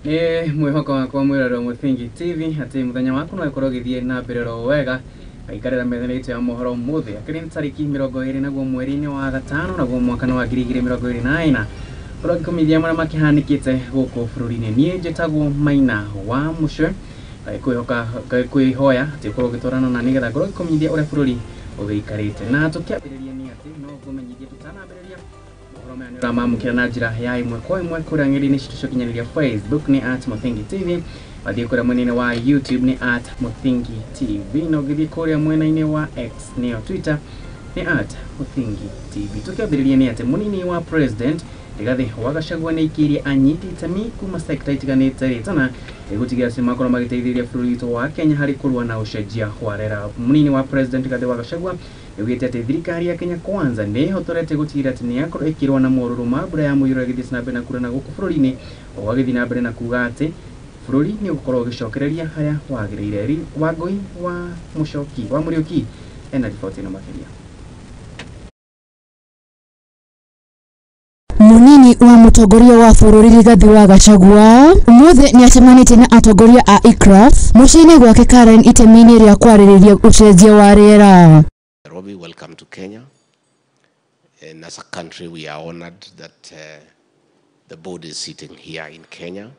Nĩ mwĩhoko wakwa mwĩrorero Mũthingi TV atĩ mũthenya waku no ũkorwo ũgĩthiĩ na mbere oro wega gaikarĩra metha itũ ya mohoro ũmũthĩ akĩrĩ nĩ tarĩki 20 naguo mweri-inĩ wa gatano naguo mwaka nĩ wa 2024 ũrĩa ngĩkũmenyithia marĩa makĩhanĩkĩte gũkũ bũrũri-inĩ. Niĩ njĩtagwo Maina wa Mũcwe, ngagĩkwĩhoka ngagĩkwĩhoya atĩ ũkorwo ũgĩtwarana na nĩgetha ngorwo ngĩkũmenyithia ũrĩa bũrũri ũgĩikarĩte. Na tũkĩambĩrĩria nĩ atĩ no ngũmenyithie tũtanambĩrĩria mohoro maya nĩ ũramamũkĩra na njĩra ya ĩmwe kwa ĩmwe kũrĩa ng'enda-inĩ citũ cia ũkinyanĩria. Facebook nĩ @MũthingiTV, wathiĩ kũrĩa mwena-inĩ wa YouTube nĩ @MũthingiTV, na ũngĩthiĩ kũrĩa mwena-inĩ wa X nĩyo Twitter nĩ @MũthingiTV. Tũkĩambĩrĩria nĩ atĩ mũnini wa president Rigathĩ wa Gachagua nĩ aikĩirie anyiti itemi kuma sekta itiganĩte rĩtana rĩgũtigĩrĩra atĩ makorwo magĩteithĩrĩria bũrũri witũ wa Kenya harĩ kũrũa na ũcenjia wa rĩera. Mũnini wa president Rigathĩ wa Gachagua nĩaugĩte atĩ thirikari ya Kenya Kwanza nĩ ĩhotorete gũtigĩrĩra atĩ nĩ yakorwo ĩkĩrũa na morũrũ ma mbura ya mũiyũro ĩgĩthiĩ na mbere na kura na gũkũ bũrũri-inĩ, o agĩthiĩ na mbere na kuga atĩ bũrũri nĩ ũgũkorwo ũgĩcokereria harĩa wagĩrĩire. Wangũi wa Mũcoki wa Mũriũki ena riboti ĩno makĩria. Munini wa mũtongoria wa bũrũri Rigathĩ wa Gachagua ũmũthĩ nĩacemanĩtie na atongoria a ICRAF mũciĩ-inĩ gwake Karen itemi-inĩ rĩa kwarĩrĩria ũcenjia wa rĩera. Nairobi, welcome to Kenya. And as a country, we are honored that the board is sitting here in Kenya.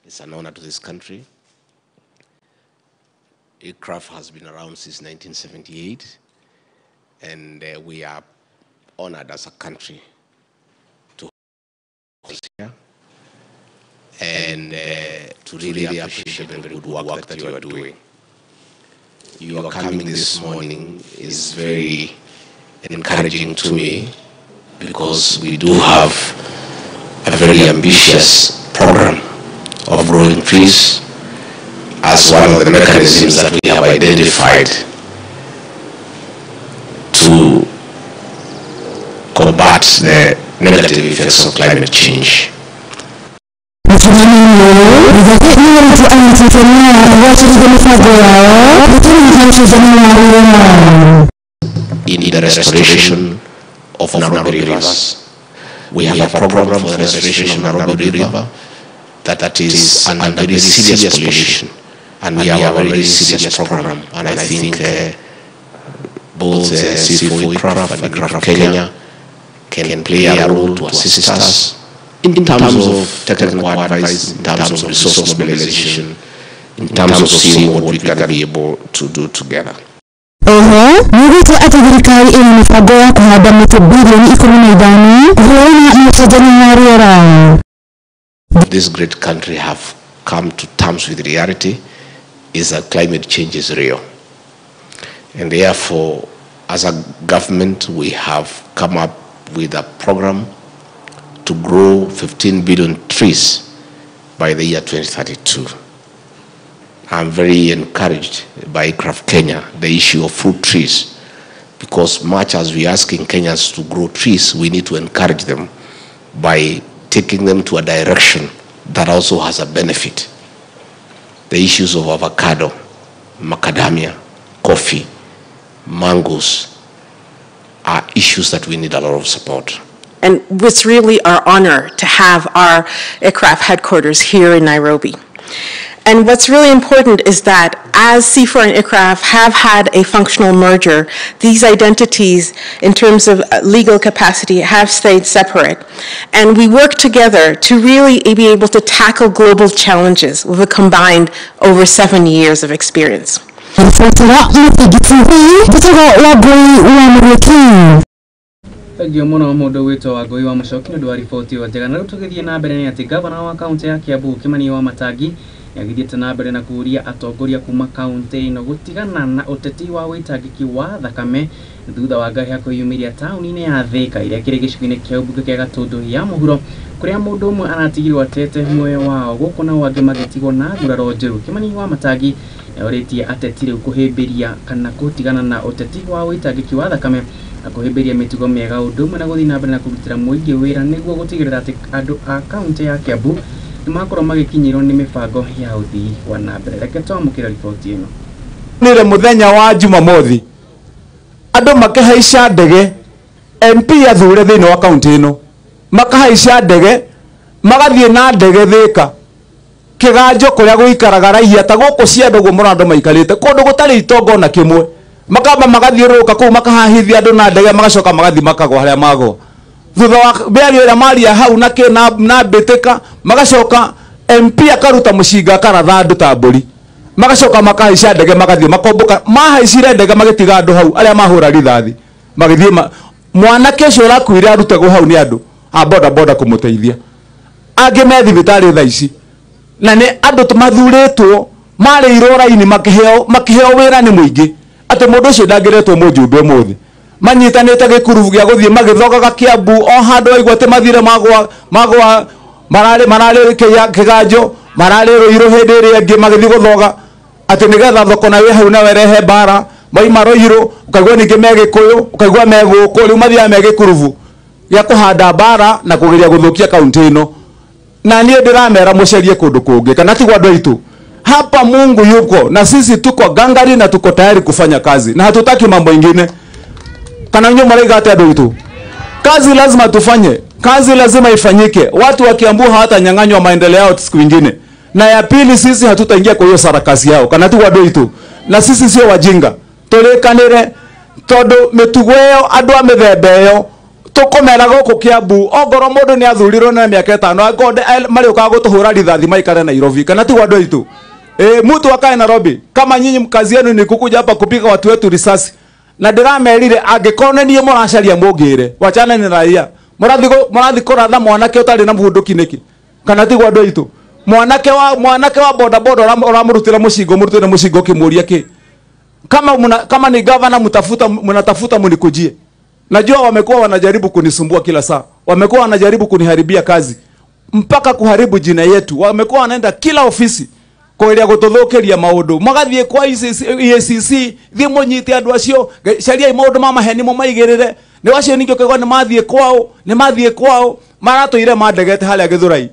It's an honor to this country. ICRAF has been around since 1978, and we are honored as a country to host here and to really appreciate the very good work that you are doing. Your coming this morning is very encouraging to me because we do have a very ambitious program of growing trees as one of the mechanisms that we have identified to combat the negative effects of climate change. Mũcemanio ũyũ Rigathĩ nĩwerĩte anyiti itemi aya kũgacĩrithia mĩbango yao gũtũmĩka ũcenjania wa rĩera. In the restoration of Nairobi rivers. We have a program for the restoration of Nairobi River that is under very serious pollution. And we have a very serious program. And I think both C4 ICRAF and ICRAF Kenya can play a role to assist us in terms of technical advice, in terms of resource mobilization, in terms of seeing what we can be able to do together. Oho nĩaugĩte atĩ thirikari ĩna mĩbango ya kũhanda mĩtĩ birioni 15 kũhũrana na ũcenjania wa rĩera. This great country have come to terms with reality is that climate change is real. And therefore, as a government, we have come up with a program to grow 15 billion trees by the year 2032. I'm very encouraged by ICRAF Kenya, the issue of fruit trees, because much as we're asking Kenyans to grow trees, we need to encourage them by taking them to a direction that also has a benefit. The issues of avocado, macadamia, coffee, mangoes are issues that we need a lot of support. And it's really our honor to have our ICRAF headquarters here in Nairobi. And what's really important is that as CIFOR and ICRAF have had a functional merger, these identities in terms of legal capacity have stayed separate. And we work together to really be able to tackle global challenges with a combined over 7 years of experience. Ribotera Mũthingi TV, njĩtagwo Wangũi wa Mũriũki. Thengiũ mũno mũndũ gwĩtwo Wangũi wa Mũcoki nĩ ũndũ wa riboti ĩyo njega. Na rĩu tũgĩthiĩ na mbere nĩ atĩ gavana wa kaũntĩ ya Kiambu Kĩmani wa Matangi nĩagĩthiĩte na mbere na kũũria atongoria kuma kaũntĩ ĩno gũtigana na ũteti wa wĩitangĩki wa thakame thutha wa ngahĩha kwĩyumĩria taũni-inĩ ya Thĩka ĩrĩa ĩkĩrĩ gĩcigo-inĩ kĩa ũmbunge kĩa Gatũndũ ya mũhuro kũrĩa mũndũ ũmwe aratigirwo atete muoyo wao gũkũ nao angĩ magĩtigwo na nguraro njũru. Kĩmani wa Matangi nĩorĩtie ateti rĩu kũhĩmbĩria kana gũtigana na ũteti wa wĩitangĩki wa thakame na kũhĩmbĩria mĩtugo mĩega ũndũ ũmwe na gũthiĩ na mbere na kũrutĩra mũingĩ wĩra nĩguo gũtigĩrĩra atĩ andũ a kaũntĩ ya Kiambu nĩmakorwo magĩkinyĩrwo nĩ mĩbango ya ũthii wa na mbere. Reke twamũkĩre riboti ĩno. Nire muthenya wa Jumamothi andũ makĩhaica ndege, MP athure thĩinĩ wa kaunti ĩno makahaica ndege magathiĩ na ndege Thĩka. Kiganjo kuria guikaraga raia ta guku ciendo guo murando maikarite kundu gutari itongo na kimwe makamba magathiururuka kuu makahahithia andu na ndege magacoka magathi makagwa haria magwa thutha wa mĩario ĩrĩa maria hau na na mbĩtĩka magacoka MP akaruta mũcinga akaratha andũ ta mbũri magacoka makahaica ndege magathiĩ makombũka mahaicire ndege magĩtiga andũ hau arĩa mahũra rithathi magĩthiĩ mwanake ũcio ũrakuire arutagwo hau nĩ andũ a boda boda kũmũteithia angĩ me thibitarĩ thaa ici na nĩ andũ mathurĩtwo marĩirwo raini makĩheo wĩra nĩ mũingĩ atĩ mũndũ ũcio ndangĩretwo mũjumbe ũmũthĩ manyitanĩte gĩkurubu gĩa gũthiĩ magĩthogaga Kiambu o handũ waigua atĩ mathire magwa mararĩ Kĩganjo mararĩ Ruiru hĩndĩ ĩrĩa ĩngĩ magĩthiĩ gũthoga atĩ nĩgetha thoko nayo ĩ hau nayo ĩrehe mbara maima Ruiru ũkaigua ningĩ me Gĩkũyũ ũkaigua me gũkũ rĩu mathiaga me gĩkurubu gĩa kũhanda mbara na kũgeria gũthũkia kaunti ĩno na niĩ ndĩramera mũcerie kũndũ kũngĩ kana ti gwa andũ aitũ. Hapa Mungu yuko na sisi tuko gangari na tuko tayari kufanya kazi na hatutaki mambo ingine. Kana nyinyi mraiga hata andũ aitũ. Kazi lazima tufanye, kazi lazima ifanyike. Watu wa Kiambu hawatanyang'anywa maendeleo yao siku nyingine. Na ya pili sisi hatutaingia kwa hiyo sarakasi yao. Kana tu andũ aitũ. Na sisi sio wajinga. Tũrĩkanĩre tondu mĩtugo ĩyo andũ a mĩthemba ĩyo tũkũmera gũkũ Kiambu ongorwo mũndũ nĩ athurirwo na mĩaka ĩtano angorwo marĩũkaga gũtũhũra rithathi maikare Nairobi. Kana tu andũ aitũ. Mtu akae Nairobi kama nyinyi kazi yenu ni kukuja hapa kupiga watu wetu risasi. Na ndĩramerire angĩkorwo nĩ niĩ mũracaria mũngĩre wachana ni raia mũrathi kũratha mwanake ũtarĩ na mũhũndũki nĩkĩ kana ti gwa andũ aitũ mwanake wa boda boda ũramũrutĩra mũcingo mũrutĩre mũcingo ũkĩmũria kĩ kama ni governor mnatafuta mnikujie. Najua wamekuwa wanajaribu kunisumbua kila saa, wamekuwa wanajaribu kuniharibia kazi mpaka kuharibu jina yetu, wamekuwa wanaenda kila ofisi kweria gututhukiria maundu magathie kwa EACC thie munyite andu acio caria maundu ma maheni mumaigirire ni wacio ningĩ ũkaigua nĩ mathiĩ kwao maratũire mandegete harĩa Gĩthũrai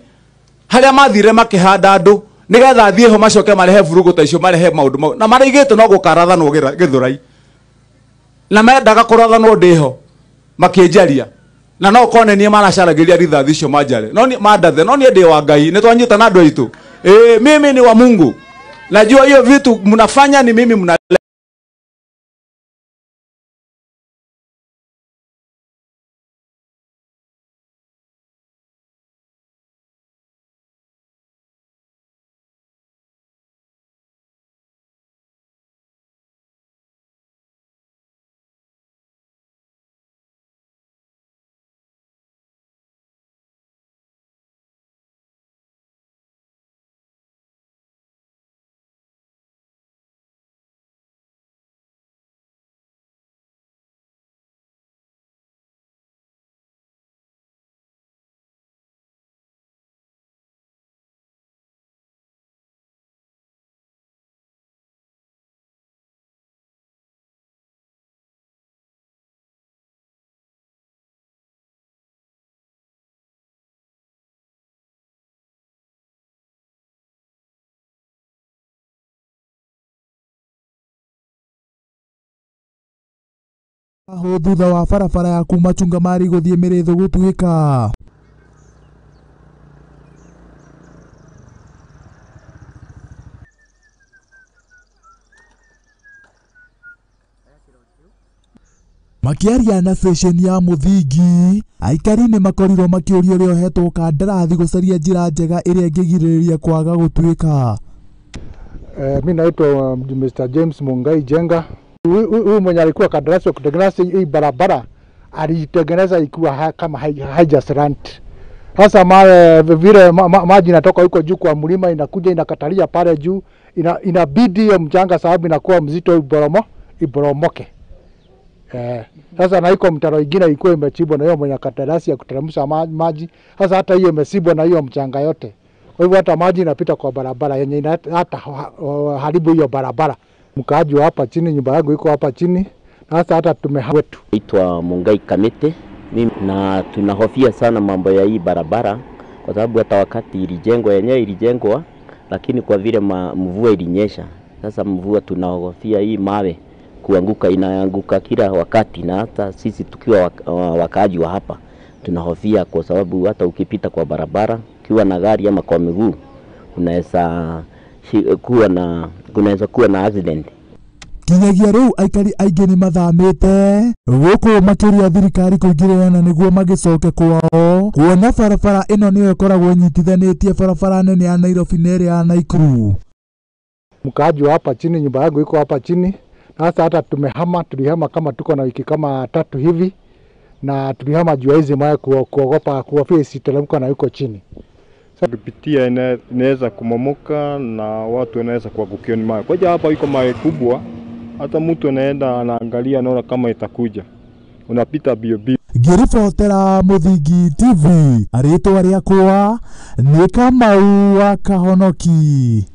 harĩa mathire makĩhanda andũ nĩgetha thiĩ ho macoke marehe vurugu ta icio marehe maundu mau na maraigĩte no gũkarathanwo Gĩthũrai na mendaga kũrathanwo ndĩho makĩnjaria na no kone niĩ maracaragĩria rithathi icio manjare no mandathe no niĩ ndĩ wa Ngai nĩ twanyita na andũ aitũ. Mimi ni wa Mungu. Najua hiyo vitu mnafanya ni mimi mna aho thutha wa barabara ya kuma Chungamari guthie Mirithu gutuika. Makiaria na ceceni ya Muthingi aikari nĩ makorirwo makĩũria ũrĩa ũhetwo kandarathi gũcaria njĩra njega ĩrĩa ĩngĩgirĩrĩria kwaga gũtuĩka. Mimi naitwa Mr. James Mungai Jenga. Huyu mwenye alikuwa kandarasi wa kutengeneza hii barabara alitengeneza ikiwa kama haijaslant. Sasa mawe vile maji inatoka huko juu kwa mlima inakuja inakatalia pale juu, inabidi hiyo mchanga sababu inakuwa mzito iboromoke. Sasa na iko mtaro ingine ilikuwa imechimbwa na hiyo mwenye kandarasi ya kuteremsha maji. Sasa hata hiyo imesibwa na hiyo mchanga yote. Kwa hivyo hata maji inapita kwa barabara yenye hata haribu hiyo barabara. Mkaaji wa hapa chini, nyumba yangu iko hapa chini. Sasa hata tumewetu. Naitwa Mungai Kamete mimi, na tunahofia sana mambo ya hii barabara kwa sababu hata wakati ilijengwa yenyewe ilijengwa, lakini kwa vile mvua ilinyesha. Sasa mvua tunahofia hii mawe kuanguka, inaanguka kila wakati, na hata sisi tukiwa wakaaji wa hapa tunahofia kwa sababu hata ukipita kwa barabara ukiwa na gari ama kwa miguu Unaweza kuwa na accident. Kinyagia riu aikari aingĩ nĩ mathamĩte gũkũ makĩria thirikari kũingĩrĩra na nĩguo magĩcoke kwao kuona barabara ĩno nĩyo ĩkoragwo ĩnyitithanĩtie barabara nene ya Nairobi na ĩrĩa ya Nakuru. Mkaaji wa hapa chini, nyumba yangu iko hapa chini. Sasa hata tumehama, tulihama kama tuko na wiki kama 3 hivi, na tulihama juu hizi mawe kuogopa kuhofia isiteremka na yuko chini. Kupitia inaweza kumomoka na watu wanaweza kuangukia ni mawe. Kwa hiyo hapa iko mawe kubwa, hata mtu anaenda anaangalia anaona kama itakuja. Unapita bio bio. Ngĩribotera Mũthingi TV, rĩtwa rĩakwa nĩ Kamau wa Kahonoki.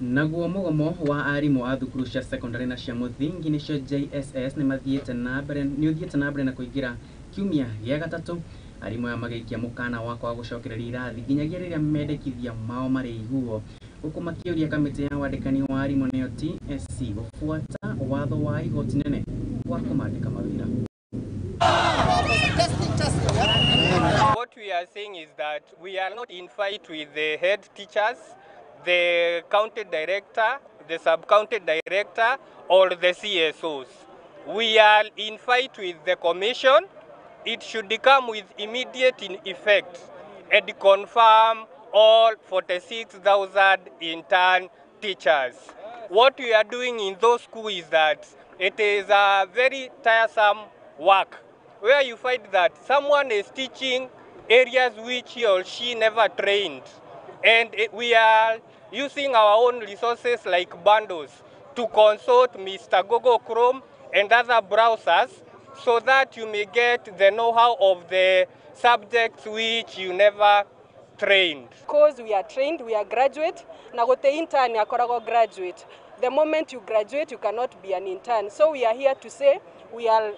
Naguo mũgomo wa arimũ a thukuru cia secondary na cia mũthingi nĩcio JSS nĩ mathiĩte na mbere nĩ ũthiĩte na mbere na kũingĩra kiumia gĩa gatatũ. Arimũ aya magĩikia mũkana wa kwaga gũcokereria irathi nginyagia rĩrĩa mendekithia mao marĩiguo, gũkũ makĩũria kamĩtĩ ya wandĩkani wa arimũ nĩyo TSC gũbuata watho wa igoti nene wa kũmandĩka mawĩra. What we are saying is that we are not in fight with the head teachers, the county director, the sub-county director, or the CSOs. We are in fight with the commission. It should come with immediate effect and confirm all 46,000 intern teachers. What we are doing in those schools is that it is a very tiresome work, where you find that someone is teaching areas which he or she never trained. And we are using our own resources like bundles to consult Mr. Google Chrome and other browsers so that you may get the know-how of the subjects which you never trained. Because we are trained, we are graduate. Na gote intern akorago graduate. The moment you graduate, you cannot be an intern. So we are here to say we are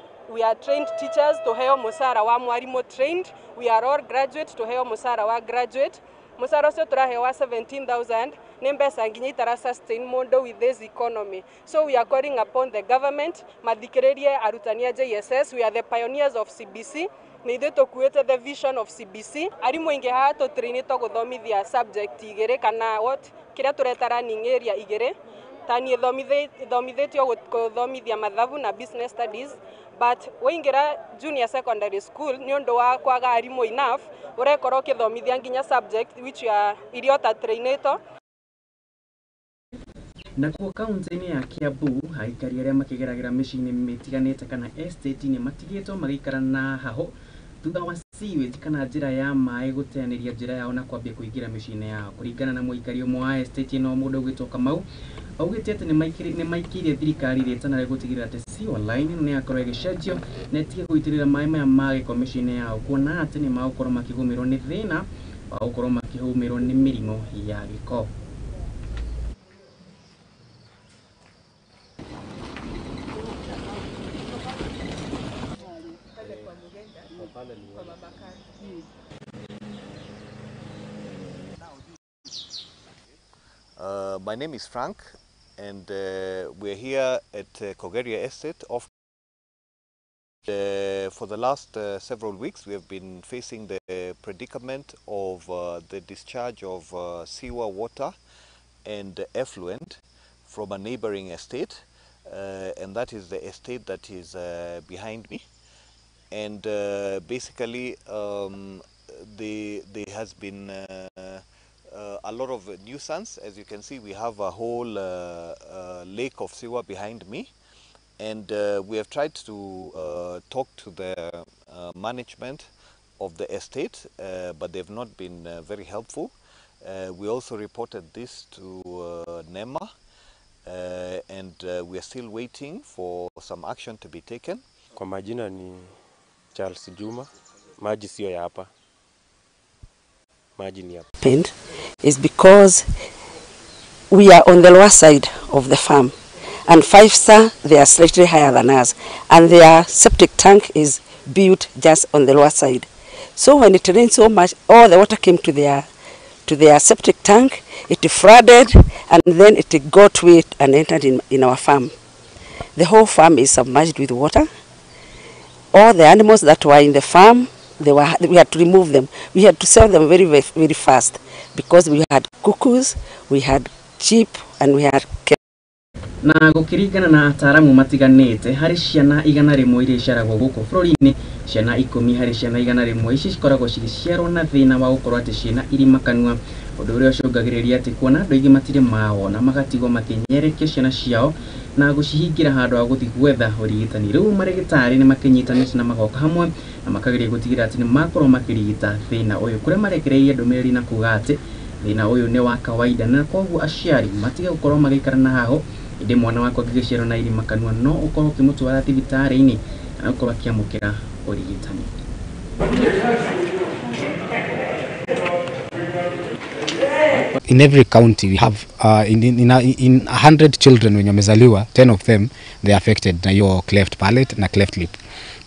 trained teachers to heo musara wa mwarimu trained. We are all graduate to heo musara wa graduate. Musara ucio turahewa 17,000 ni mbeca nginya itara sustain mundu with this economy. So we are calling upon the government mathikiririe arutani a JSS. We are the pioneers of CBC. Ni ithuĩ tũkuĩte the vision of CBC. Arimũ aingĩ haha tũtrainĩtwo gũthomithia subject igĩrĩ kana what kĩrĩa tũreta learning area igĩrĩ. Ta niĩ thomithĩtio gũthomithia mathabu na business studies, but waingĩra junior secondary school nĩ ũndũ wa kwaga arimũ enough ũrekorwo ũkĩthomithia nginya subject which you are iria ũtatrainĩtwo. Nakuo kaunti-inĩ ya Kiambu aikari arĩa makĩgeragĩra mĩciĩ-inĩ mĩtiganĩte kana estate-inĩ matigĩtwo magĩikara na hahũ thutha wa sewage kana njĩra ya maĩ gũteanĩria njĩra yao na kwambia kũingĩra mĩciĩ-inĩ yao. Kũringana na mũikari ũmwe wa estate ĩno mũndũ ũgwĩtwo Kamau augĩte atĩ nĩ maikĩirie thirikari rĩtana rĩa gũtigĩrĩra atĩ sewer line nĩ yakorwo ĩgĩcenjio na ĩtige gũitĩrĩra maĩ maya ma gĩko mĩciĩ-inĩ yao, kuona atĩ nĩ magũkorwo makĩgũmĩrwo nĩ thĩna wa gũkorwo makĩhũmĩrwo nĩ mĩrimũ ya gĩko. My name is Frank, and we're here at Kogeria Estate. For the last several weeks, we have been facing the predicament of the discharge of sewer water and effluent from a neighboring estate, and that is the estate that is behind me. And basically, there has been a lot of nuisance. As you can see, we have a whole lake of sewer behind me, and we have tried to talk to the management of the estate, but they've not been very helpful. We also reported this to NEMA, and we are still waiting for some action to be taken. Kwa majina ni Charles Juma. Maji sio ya hapa. Maji ni hapa. Is because we are on the lower side of the farm, and 5-star, they are slightly higher than us, and their septic tank is built just on the lower side. So when it rained so much, all the water came to their septic tank, it flooded, and then it got to it and entered in our farm. The whole farm is submerged with water. All the animals that were in the farm, We had to remove them. We had to sell them very, very, very fast because we had cuckoos, we had sheep, and we had Na gũkĩringana na ataaramu matiganĩte harĩ ciana 100 iria iciaragwo gũkũ bũrũri-inĩ, ciana 10 harĩ ciana 100 ici cikoragwo cigĩciarwo na thĩna wa gũkorwo atĩ ciĩna irima kanua, ũndũ ũrĩa ũcũngagĩrĩria atĩ kuona andũ aingĩ matirĩ mawona magatigwo makĩnyerekia ciana ciao na gũcihingĩra handũ ha gũthiĩ gwetha ũrigitani. Rĩu marĩgĩtarĩ nĩ makĩnyitanĩte na magoka hamwe na makageria gũtigĩrĩra atĩ nĩ makorwo makĩrigita thĩna ũyũ, kũrĩa marekereirie ndũmĩrĩri na kuga atĩ thĩna ũyũ nĩ wa kawaida na koguo aciari matige gũkorwo magĩikara na haho ĩndĩ mwana waku angĩgĩciarwo na irima kanua no ũkorwo ũkĩmũtwara thibitarĩ-inĩ na ũkorwo akĩamũkĩra ũrigitani. In every county we have in 100 children wenye wamezaliwa, 10 of them they are affected na hiyo cleft palate na cleft lip.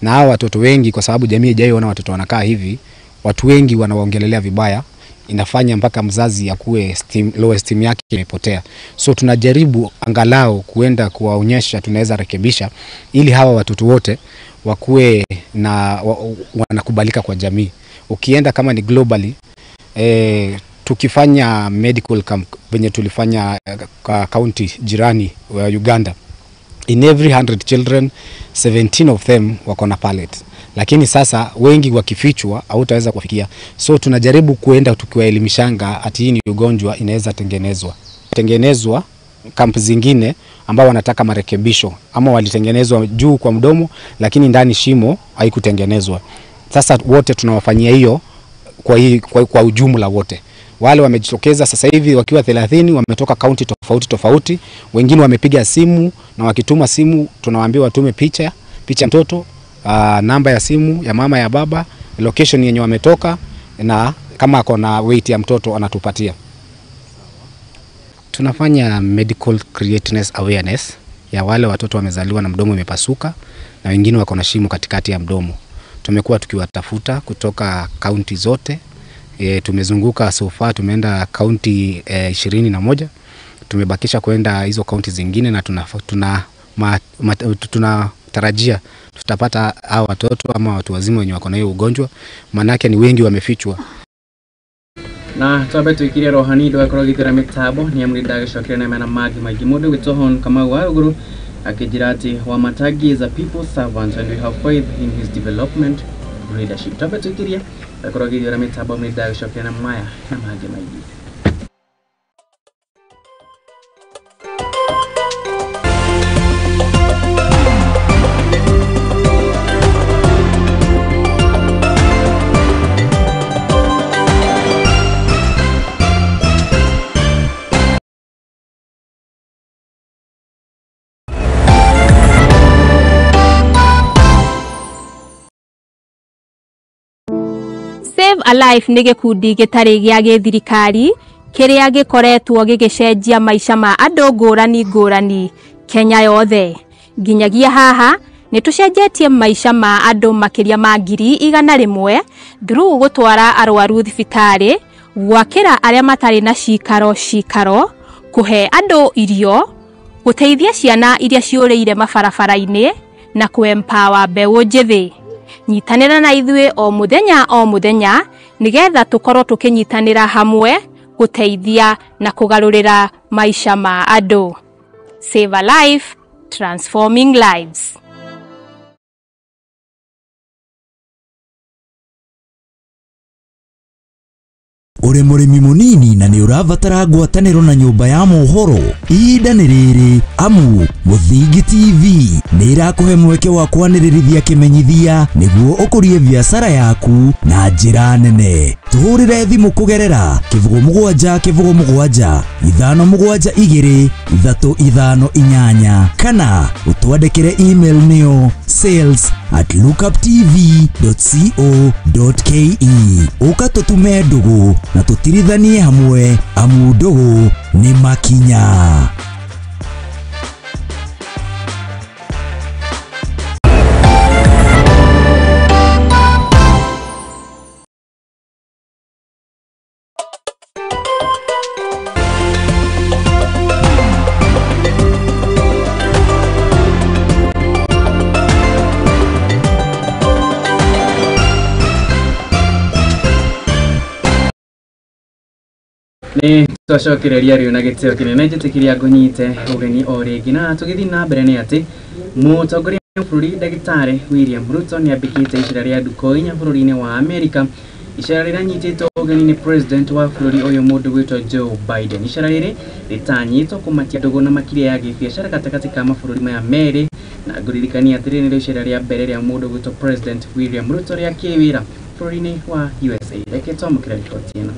Na hawa watoto wengi, kwa sababu jamii haijaona watoto wanakaa hivi, watu wengi wanawaongelelea vibaya, inafanya mpaka mzazi akue low esteem yake imepotea. So tunajaribu angalau kuenda kuwaonyesha tunaweza rekebisha ili hawa watoto wote wakue na wanakubalika kwa jamii. Ukienda kama ni globally, tukifanya medical camp venye tulifanya county jirani wa Uganda, in every 100 children 17 of them wako na palate. Lakini sasa wengi wakifichwa hautaweza kuwafikia. So tunajaribu kuenda tukiwaelimishanga ati hii ni ugonjwa inaweza tengenezwa. Kamp zingine ambao wanataka marekebisho ama walitengenezwa juu kwa mdomo lakini ndani shimo haikutengenezwa. Sasa wote tunawafanyia hiyo kwa ujumla wote. Wale wamejitokeza sasa hivi wakiwa 30 wametoka county tofauti tofauti, wengine wamepiga simu, na wakituma simu tunawaambia watume picha mtoto, namba ya simu ya mama ya baba, location yenye wametoka, na kama ako na weight ya mtoto anatupatia. Tunafanya medical creativeness awareness ya wale watoto wamezaliwa na mdomo imepasuka na wengine wako na shimo katikati ya mdomo. Tumekuwa tukiwatafuta kutoka county zote. Tumezunguka so far, tumeenda county 21. Tumebakisha kwenda hizo county zingine na tunatarajia tutapata hao watoto ama watu wazima wenye wako na hiyo ugonjwa, manake ni wengi wamefichwa. Na twambe tuikirie rohani ndwakorwo githira mitambo ni amri ndagicokire na mena mangi maingi mundu gwitwo Hon Kamau wa Ruguru akijira ati Wamatangi is a people servant and we have faith in his development leadership. Twambe tuikirie akorwo githira mitambo ni ndagicokire na maya na mangi maingi. Save a Life nĩ gĩkundi gĩtarĩ gĩa gĩthirikari kĩrĩa gĩkoretwo gĩgĩcenjia maica ma andũ ngũrani ngũrani Kenya yothe. Nginyagia haha nĩ tũcenjetie maica ma andũ makĩria ma 100,000 through gũtwara arwaru thibitarĩ, gwakĩra arĩa matarĩ na cikaro kũhe andũ irio, gũteithia ciana iria ciũrĩire mabarabara-inĩ na kũ-empower mbeũ njĩthĩ. Nyitanĩra na ithuĩ o mũthenya nĩgetha tũkorwo tũkĩnyitanĩra hamwe gũteithia na kũgarũrĩra maica ma andũ. Save a Life, transforming lives. Uri mũrĩmi mũnini na nĩ ũrabatara ngwatanĩro na nyũmba ya mohoro, ihinda nĩ rĩrĩ amu Mũthingi TV nĩ ĩrakũhe mweke wa kwanĩrĩrithia kĩmenyithia nĩguo ũkũrie biacara yaku na njĩra nene. Tũhũrĩre thimũ kũgerera 07 07 572 358 kana ũtwandĩkĩre email nĩyo sales@lookuptv.co.ke. Ũka tũtume ndũgũ na tũtirithanie hamwe amu ndũgũ nĩ makinya. Nĩ twacokereria rĩu na gĩtĩo kĩnene njĩtĩkĩria ngũnyite ũgeni o rĩngĩ na tũgĩthiĩ na mbere nĩ atĩ mũtongoria wa bũrũri ndagĩtarĩ William Ruto nĩ ambĩkĩte icera rĩa ndukũ inya bũrũri-inĩ wa Amerika. Icera rĩrĩa anyitĩtwo ũgeni nĩ president wa bũrũri ũyũ mũndũ gwĩtwo Joe Biden. Icera rĩrĩ rĩtanyĩtwo kũmatia ndũgũ na makĩria ya gĩbiacara gatagatĩ ka mabũrũri maya merĩ, na ngũririkania atĩrĩrĩ nĩrĩo icera rĩa mbere rĩa mũndũ gwĩtwo President William Ruto rĩa kĩwĩra bũrũri-inĩ wa USA. Reke twamũkĩre riboti ĩno.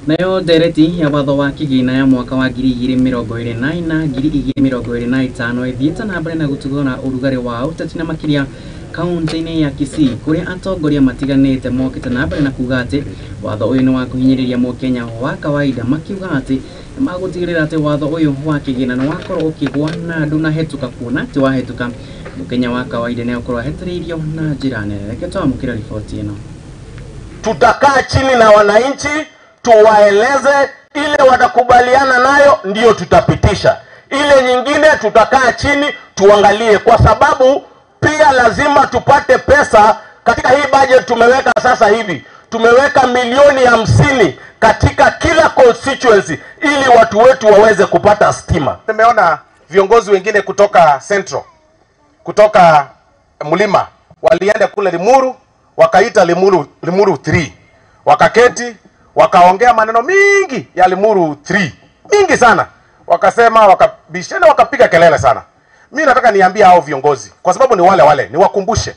Nayo ndereti ya watho wa kĩgĩna ya mwaka wa 2024 2025 ĩthiĩte na mbere na gũtugwo na ũrugarĩ wa ũteti na makĩria kaunti-inĩ ya Kisii kũrĩa atongoria matiganĩte mokĩte na mbere na kuga atĩ watho ũyũ nĩ wa kũhinyĩrĩria mũkenya wa kawaida, makiuga atĩ nĩmagũtigĩrĩra atĩ watho ũyũ wa kĩgĩna nĩ wakorwo ũkĩgwa na ndũnahĩtũka, kuona atĩ wahĩtũka mũkenya wa kawaida nĩegũkorwo ahĩtĩrĩirio na njĩra nene. Reke twamũkĩre riboti ĩno. Tutakaa chini na wananchi tuwaeleze, ile watakubaliana nayo ndiyo tutapitisha, ile nyingine tutakaa chini tuangalie, kwa sababu pia lazima tupate pesa katika hii budget tumeweka sasa hivi. Tumeweka milioni 50 katika kila constituency ili watu wetu waweze kupata stima. Nimeona viongozi wengine kutoka Central, kutoka Mlima, walienda kule Limuru, wakaita Limuru 3. Wakaketi, wakaongea maneno mingi ya Limuru 3. Mingi sana. Wakasema, wakabishana, wakapiga kelele sana. Mimi nataka niambie hao viongozi, kwa sababu ni wale wale, niwakumbushe.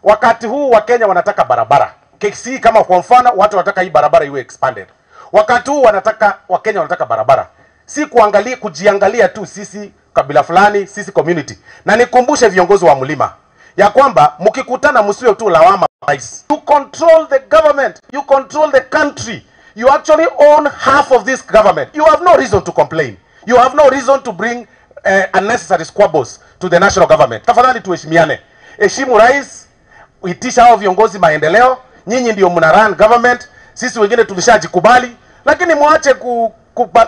Wakati huu wa Kenya wanataka barabara. KCC kama kwa mfano, watu wanataka hii barabara iwe expanded. Wakati huu wanataka, Wakenya wanataka barabara. Si kuangalia, kujiangalia tu sisi kabila fulani, sisi community. Na nikumbushe viongozi wa Mlima ya kwamba mkikutana msiwe tu lawama rais. You control the government, you control the country. You actually own half of this government. You have no reason to complain. You have no reason to bring unnecessary squabbles to the national government. Tafadhali tuheshimiane. Heshimu rais, itisha hao viongozi maendeleo. Nyinyi ndio mna run government, sisi wengine tulishajikubali, lakini muache ku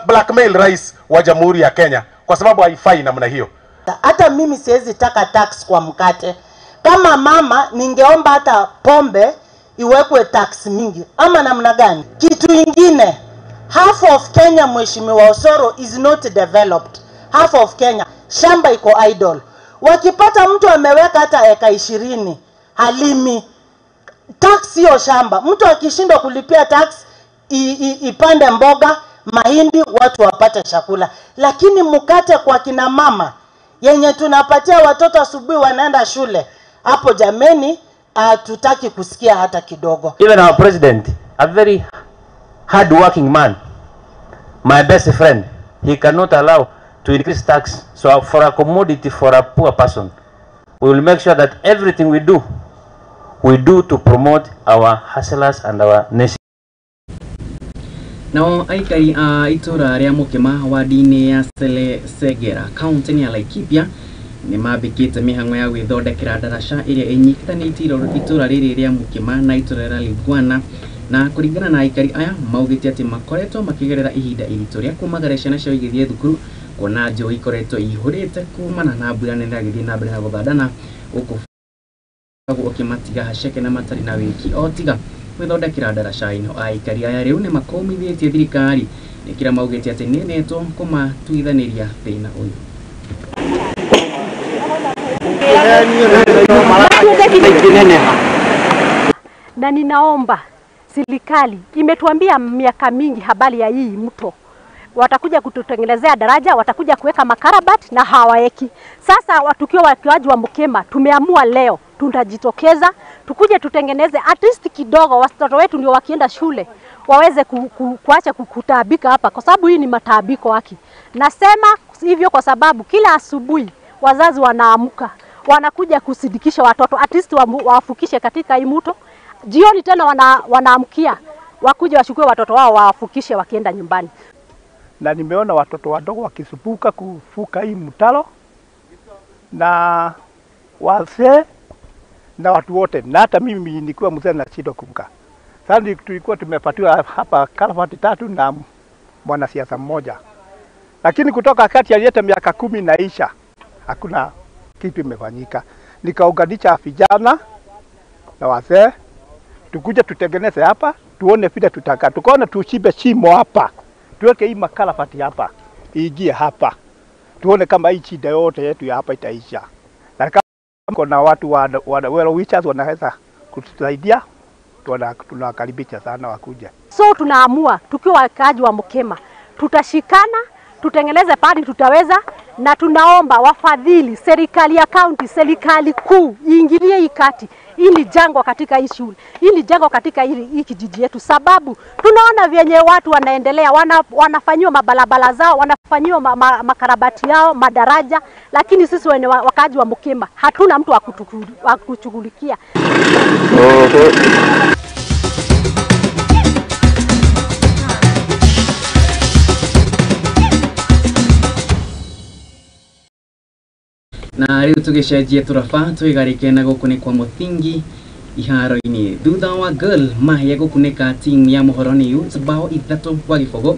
blackmail rais wa Jamhuri ya Kenya kwa sababu haifai namna hiyo. Hata mimi siwezi taka tax kwa mkate. Kama mama ningeomba hata pombe iwekwe tax mingi ama namna gani? Kitu ingine, half of Kenya, Mheshimiwa Osoro, is not developed. Half of Kenya shamba iko idle. Wakipata mtu ameweka hata eka 20 halimi, tax hiyo shamba. Mtu akishindwa kulipia tax ipande mboga, mahindi, watu wapate chakula. Lakini mkate kwa kina mama yenye tunapatia watoto asubuhi wanaenda shule, hapo jameni, tutaki kusikia hata kidogo. Even our president, a very hard working man, my best friend, he cannot allow to increase tax. So for a commodity, for a poor person, we will make sure that everything we do to promote our hustlers and our nation. Nao aikari a itura rĩa Mũkĩma wadi-inĩ ya Segera kaunti-inĩ ya Laikipia nĩ mambĩkĩte mĩhang'o ya gwĩthondekera ndaraca ĩrĩa ĩnyitithanĩtie itura rĩrĩ rĩa Mũkĩma na itura rĩa Liguana. Na kũringana na aikari aya maugĩte atĩ makoretwo makĩgerera ihinda iritũ rĩa kumagaria ciana ciao igĩthiĩ thukuru, kuona njũĩ ikoretwo ihũrĩte kumana na mbura nene ĩragĩthiĩ na mbere na gũthandana gũkũ ũkĩmatiga haceke na matarĩ na wĩki o tiga gwĩthondekera ndaraca ĩno. Aikari aya rĩu nĩ makũmithĩtie thirikari nĩ kĩrĩa maugĩte atĩ nĩnetwo kũmatuithanĩria thĩna ũyũ. Na ninaomba Serikali imetuambia miaka mingi habari ya hii mto. Watakuja kututengenezea daraja, watakuja kuweka makarabati na hawaeki. Sasa tukiwa wakiwaji wa Mukema tumeamua leo tutajitokeza, tukuje tutengeneze at least kidogo, watoto wetu ndio wakienda shule waweze kuacha kutaabika hapa, kwa sababu hii ni mataabiko haki. Nasema hivyo kwa sababu kila asubuhi wazazi wanaamka, wanakuja kusidikisha watoto at least wafukishe katika hii mto. Jioni tena wanaamkia wakuja wachukue watoto wao wafukishe wakienda nyumbani. Na nimeona watoto wadogo wakisupuka kufuka hii mtaro na wazee na watu wote, na hata mimi nilikuwa mzee na shida kuvuka. Sasa tulikuwa tumepatiwa hapa karavati 3 na mwanasiasa mmoja, lakini kutoka wakati alileta miaka 10 naisha hakuna kitu imefanyika. Nikaunganisha vijana na wazee tukuja tutengeneze hapa, tuone vile tutaka, tukaona tuchibe shimo hapa, tuweke hii makarabati hapa, iingie hapa, tuone kama hii shida yote yetu ya hapa itaisha. Na kama kuna watu wa well wishers wanaweza kutusaidia, tunawakaribisha sana wakuja. So tunaamua tukiwa wakaaji wa Mukema tutashikana, tutengeneze padi tutaweza, na tunaomba wafadhili, serikali ya county, serikali kuu iingilie ikati ili jangwa katika hii shule, ili jangwa katika hili kijiji yetu, sababu tunaona vyenye watu wanaendelea, wanafanyiwa mabalabala zao, wanafanyiwa makarabati yao, madaraja, lakini sisi wenye wakaaji wa Mukema hatuna mtu wa kutushughulikia. Na riu tugicenjie turaba twigarike na guku ni kwa Muthingi iharo-ini thutha wa Gor Mahia gukunika timu ya Muhoroni Youth bao 3-0.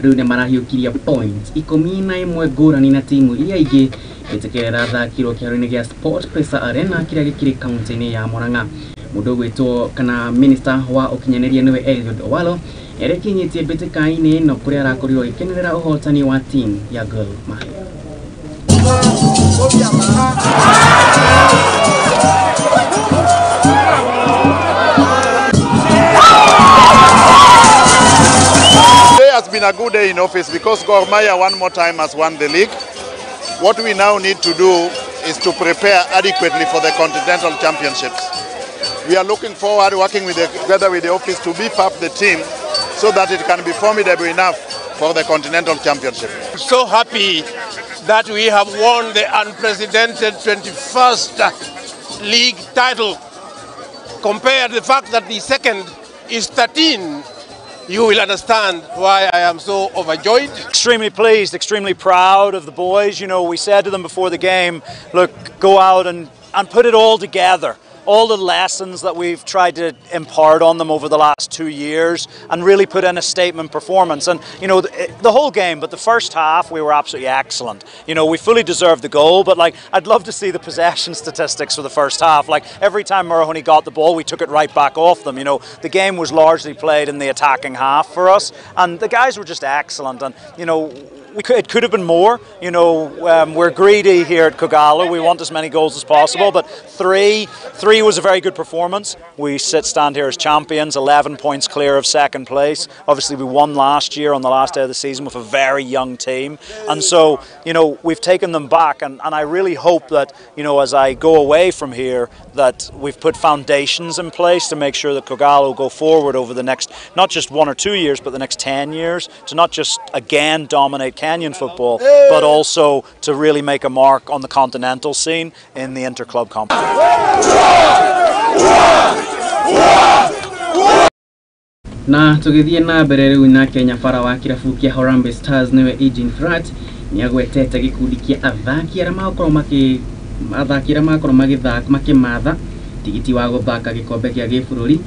Riu ni marahiukirie point 11 ngurani na timu iria ingi gĩtĩkĩra ĩrathakirwo kĩharo-inĩ gĩa Sport Pesa Arena kĩrĩa gĩkĩrĩ kaunti-inĩ ya Murang'a. Mũndũ ũgwĩtwo kana minister wa ũkinyanĩria nĩwe Eliud Owalo erekinyĩtie mbĩtĩka-inĩ ĩno kũrĩa arakorirwo agĩkenerera ũhotani wa timu ya Gor Mahia. Today has been a good day in office because Gor Mahia one more time has won the league. What we now need to do is to prepare adequately for the Continental Championships. We are looking forward working together with the office to beef up the team so that it can be formidable enough for the Continental Championship. I'm so happy that we have won the unprecedented 21st league title. Compare the fact that the second is 13, you will understand why I am so overjoyed. Extremely pleased, extremely proud of the boys. You know, we said to them before the game, look, go out and put it all together. All the lessons that we've tried to impart on them over the last 2 years, and really put in a statement performance. And you know, the whole game, but the first half we were absolutely excellent. You know, we fully deserved the goal, but like, I'd love to see the possession statistics for the first half. Like, every time Murahoni got the ball, we took it right back off them. You know, the game was largely played in the attacking half for us, and the guys were just excellent. And you know, it could have been more. You know, we're greedy here at Kogalo. We want as many goals as possible, but three was a very good performance. We stand here as champions, 11 points clear of second place. Obviously, we won last year on the last day of the season with a very young team. And so, you know, we've taken them back, and I really hope that, you know, as I go away from here, that we've put foundations in place to make sure that Kogalo go forward over the next, not just 1 or 2 years, but the next 10 years, to not just, again, dominate Kenyan football, but also to really make a mark on the continental scene in the interclub competition. Na tugithie na mbere riu na Kenya bara wa kirabu kia Harambee Stars niwe Eugene Frat ni agwetete gikundi kia athaki aria magakorwo magithaka makimatha tigiti wa guthaka gikombe kia gibururi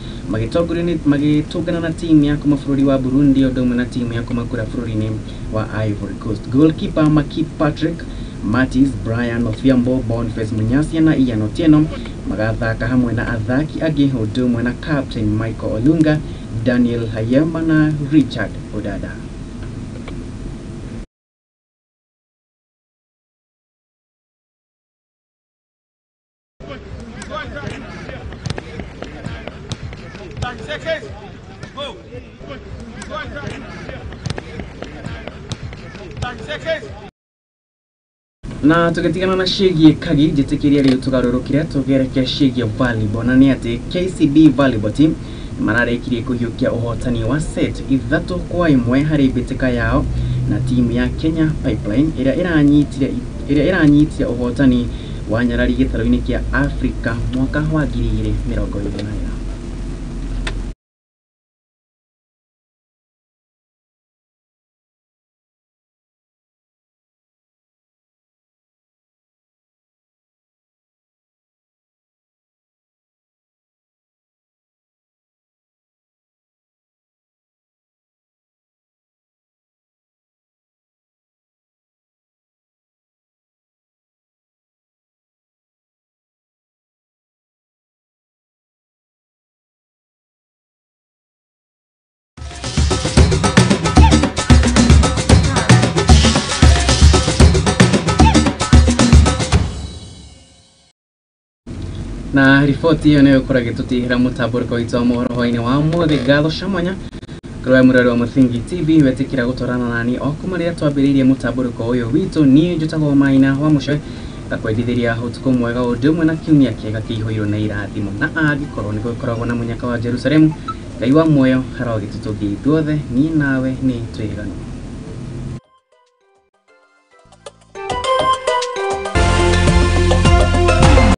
magitungana na timu ya kuma bururi wa Burundi undu umwe na timu ya kuma kura bururi-ini wa Ivory Coast. Goalkeeper Maki Patrick Mattis, Brian Odhiambo, Boniface Munyasia na Ian Otieno magathaka hamwe na athaki angi undu umwe na captain Michael Olunga, Daniel Hayemba na Richard Odada. Na tũgĩtigana na ciĩgiĩ kagi, njĩtĩkĩria rĩu tũgarũrũkire tũgereke ciĩgiĩ volleyball, na nĩ atĩ KCB volleyball team mararĩkirie kũhiũkia ũhotani wa set 3-1 harĩ mbĩtĩka yao na timu ya Kenya Pipeline ĩrĩa ĩranyitire ũhotani wa nyarari gĩtarũ-inĩ kĩa Africa mwaka wa 2024. Na riboti ĩyo nĩyo ĩkoragwo ĩgĩtũtigĩra mũtambũrĩko witũ wa mohoro hwainĩ wa ũmũthĩ. Ngatho cia mwanya kũrĩ we mũrori wa Mũthingi TV wetĩkĩra gũtwarana nani o kuma rĩrĩa twambĩrĩirie mũtambũrĩko ũyũ witũ. Niĩ njĩtagwo Maina wa Mũcwe, ngakwendithĩria ũtukũ mwega ũndũ ũmwe na kiumia kĩega kĩihũirwo na irathimo, na angĩkorwo nĩ gũkoragwo na mũnyaka wa Jerusalemu, Ngai wa muoyo arogĩtũtũngia ithuothe, niĩ nawe nĩ twĩganwo.